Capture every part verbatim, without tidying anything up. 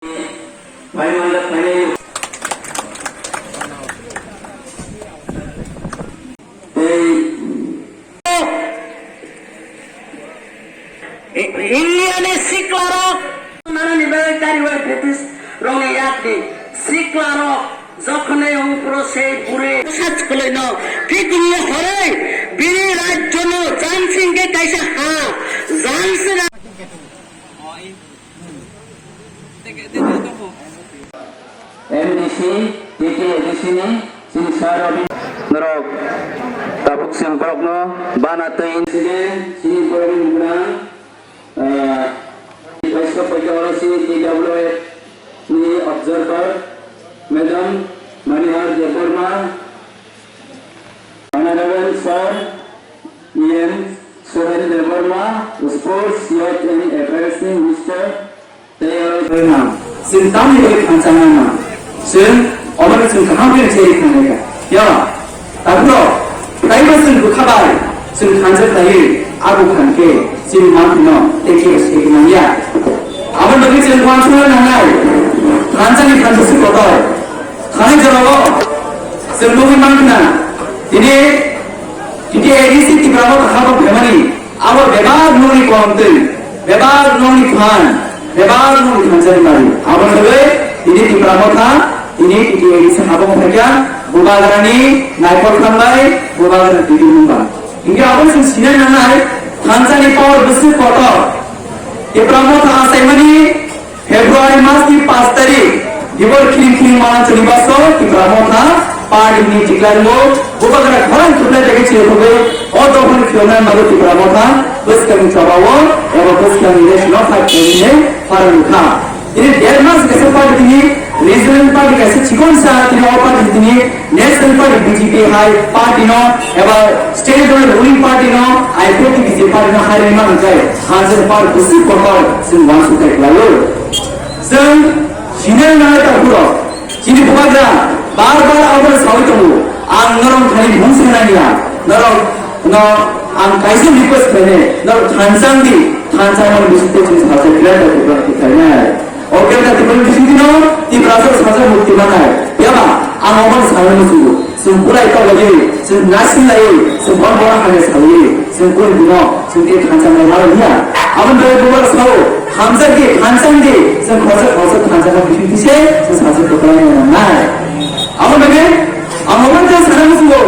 Phaimanda phainai. Tei Indiani siklarok nanani bagwi kariwi British rokni yakni siklarok jokhonai ungphuru sei bwrwi sach kwlwino kitingwi horwi bini rajyono Jansing khe kaisa ha Jansing M D C, T T A D C ni chini sir Robin. Norok tabuk chwng borokno bana twi incident chini borokni bwrang, ah, kaisa paikha oro chini T W F ni observer, Madam Manihar Debbarma, Honorable Sir E M Sohel Debbarma, Sports, Youth and Affairs ni Minister, tei aro Chwng tamni bagwi thansa nangma? Chwng obono chwng kaham khe cheri khanai kha. Ya, tabukno taibo chwng bwkha bai chwng thansa khlaiwi abo khan khe chini manthino tei khe se manya. Aboni bagwi chwng uansukna nangnai thansani thansa se kotor. Thani jorao chwng nugwi mankha tini T T A D C Tipra Motha habang phaimani abo bebak nokni kolomtwi, bebak nokni phan, bebak nokni thansani mari. Aboni bagwi tini Tipra Motha, tini T T A D C habang phaikha, Bubagrani naikol khambai, Bubagrani tibimung ba. Hinkhe abo chwng sinai nangnai, thansani power bwswk kotor. Tipra Motha achaimani February mas ni paanch tarik, Dibor Khiring Khiring Mananchari baso Tipra Motha party ni tiklango Bubagra khorang thuklai tege chirokgwi o dophani khiyoknai mago Tipra Motha bwskangni chobao eba bwskangni race no fight khainai pharang kha. Tini der mas kaisa party tini regional party kaisa chikon sa tini o party tini National Party B J P hai party no eba state level ruling party no I P F T B J P party no hai rema hwnkhai hanjani par bwswk kotor chwng uansuk khai khlaio. Chwng sinai nanai takhurok chini bubagra bar bar abono saui tongo, ang norok thani mung sanani ya, norok no ang kaisa request khlainai, norok thansa wngdi, thansa wngmani bisingtwi chwng salsa clear da program khlainai. O kebta Tiprani bisingtwino Tiprasa saja mukti manai. Phiya ba ang omo sanani muchungo. Chwng burai tonglaio, chwng naising laio, chwng bon bon hamya salwi, chwng buini bino chwng tei thansa nai mano hiya. Aboni bagwi bubar sao, hamjakdi, thansangdi, chwng khoroksa khoroksa thansa bisingtwi se chwng saja kwplai nai nangnai. Aboni bagwi ang omo sanani muchungo.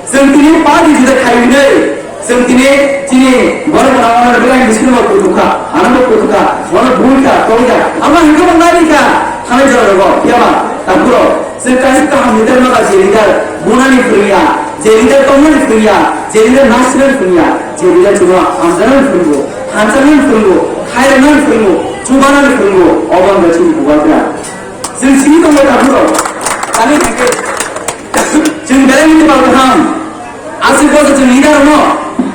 Chwng tini party juda khai hwnwi, chwng tini chini borok rok ano belai bisingo kuthuk kha, ano bo kuthuk kha, bono bui kha, tong kha, amo hwnkhe bo nari kha, thanai jora rogo, phiya ba, takhurok, chwng kaisa kaham leader no ba je leader bunani phwrwngya, je leader tongmani phwrwngya, je leader nasinani phwrwngya, je leader chwngno hamjaknani phwrwngo, hamjaknani phwrwngo, khairoknani phwrwngo, chubanani phwrwngo, obo wngkha chini bubagra. Chwng simi tongo takhurok, tani hwnkhe chwng belai mili bal kaham. Aswk bojor chwng leader no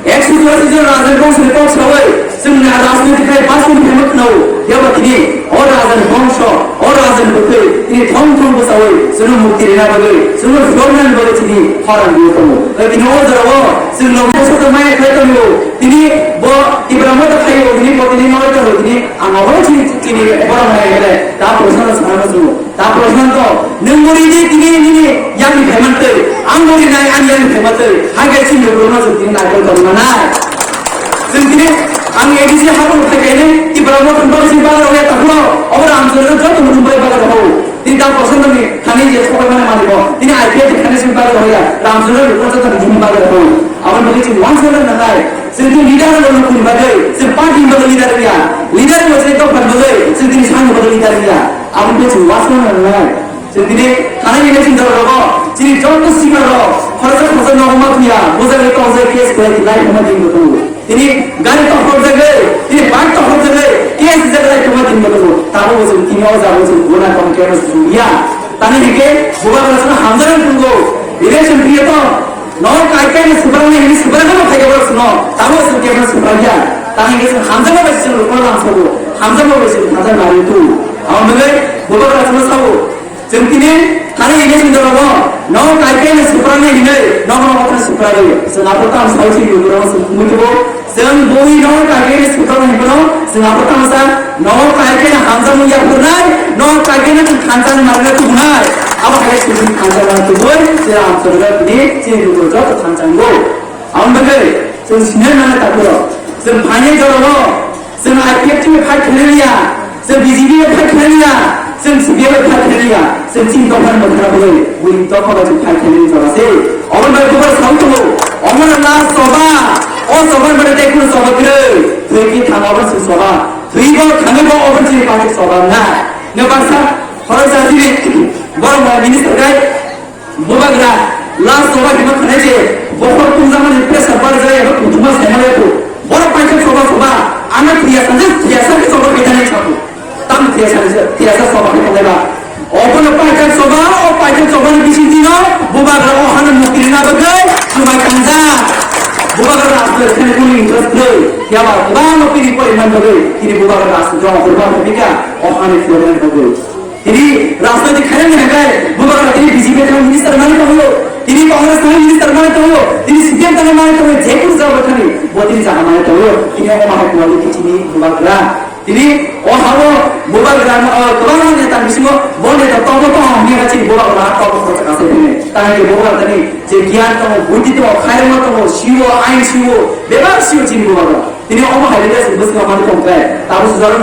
ekso churasi jon raja ni bongso ni kok sawi chwng na rajniti khai bas kuni phai ma khwnao. Phiya ba tini o raja ni bongso, o raja ni bwkhwi tini thong thong bwchawi chwngno mukti rina bagwi, chwngno phiyoknani bagwi chini khorang rio tongo. Tei tini o jorao chwng logi soto maya khlai tongo. Tini bo Tipra Motha khaio, tini bo tini malai tongo, tini ang obo chini, chini borok hai hele da proshno sana muchungo. Ta Prashant, nwng bo ri di tini nini yakni phaimantwi, ang bo rinai ani yakni phaimantwi, hai khe chini rwrwngno chwng tini naikol tongwi manai. Chwng tini ang A D C haboro phai khe Tipra Motha ni bagwi chini bagwi rwya takhurok, obo Ramchandra joto muchung bai bagwi rw. Tini ta Prashant ni thani je sobai mani mani bo, tini I P F ni thani chini bagwi rwya, Ramchandra ni joto muchung bagwi rw. Aboni bagwi chini wansukna nangnai. Chwng tini leader rokno kuni bagwi, chwng party ni bagwi leader wngya. Leader wngya chwng tongphani bagwi, chwng tini sani bagwi leader wngya. Aboni bagwi chwng uansukna nangnai. Chwng tini thanai election jora rogo, chini joto sikar rok, khoroksa khoroksa nogo ma thuya, bujagwi tokjagwi case khlai khlai thangma din bo tongo. Tini gari tokhorjagwi, tini bike tokhorjagwi, case rijak lai thangma din bo tongo. Tabukbo chwng tini o jaga o chwng guna tong khe no chwng ya. Tani hwnkhe bubagra chwng hamjak wng tongo. Election priya to. No kai kai ni subrak ni, ni subrak no khai borok sino. Tamo sing ke mas subrak ya. Tani ke sing hamjak no bai sing rukma lang sabo. Hamjak no bai sing hamjak nari tu. Amo mele bubagra sino sabo. Chwng tini thani ini sing doro no. No kaikai no suprana hinai, no no kata suprana. Sing apa tam sai sing yugro sing kumutubo. Sing bui no kaikai no suprana hinai no, sing apa tam sa, no kaikai no hamsa muya purnai, no kaikai no thansa marga tunai. Apa hai sing thansa marga tuboi, sing am surga ni, sing yugro jot thansa go. Ang bagai, sing sini mana takuro, sing banyak joro. Chwng I P F T bai fight khainani ya, chwng B J P bai fight khainani ya, chwng C P I bai fight khainani ya, chwng chini dophani mwthangna bagwi, buini dopha bai chwng fight khainani jora se. Omo bai bubar sawi tongo, omo no last choba, o choba ni bagwi tei kunu choba kwrwi, thwi khe thang obo chwng choba, thwi bo thangwi bo obo chini party choba na. Nw baksa khoroksa chini borok bai minister kai, Bubagra, last choba hima khanai je, bokhor tungjakmani pressure barjak eba kuthuma saimalaikho. Borok paithak choba choba, ano thiyasa je, thiyasa khe choba khe thani chakho. Tam thiyasa je, thiyasa choba khe thangaiba. Obono paithak choba, o paithak chobani bisingtwino Bubagra o hano mukti rina bagwi chumai thangjak. Bubagra asle khani kuni interest kwrwi. Yaba kwbangma pini poriman bagwi, tini Bubagra asle joma kwrwngma bika, o hano khulumani bagwi. Tini rajnoitik khainani hwnkhe bubagra tini B J P thani minister manwi tongo, tini Congress thani minister manwi tongo, tini C P M thani manwi tongo, je kunu jora thani bo tini jaga manwi tongo, tini omo hai kwlai khe chini bubagra. Tini o hao bubagra no, o, kwbangma neta bisingo bo neta tobo tong hwnwi chini bubagra tobo khoroksa kasai phini. Tangwi bubagra tini je giyan tongo, buddhi tongo, khairokma tongo, sio, ain sio, bebak sio chini bubagra. Tini omo hai le se bwskango mani tong khe, tabuk se jorano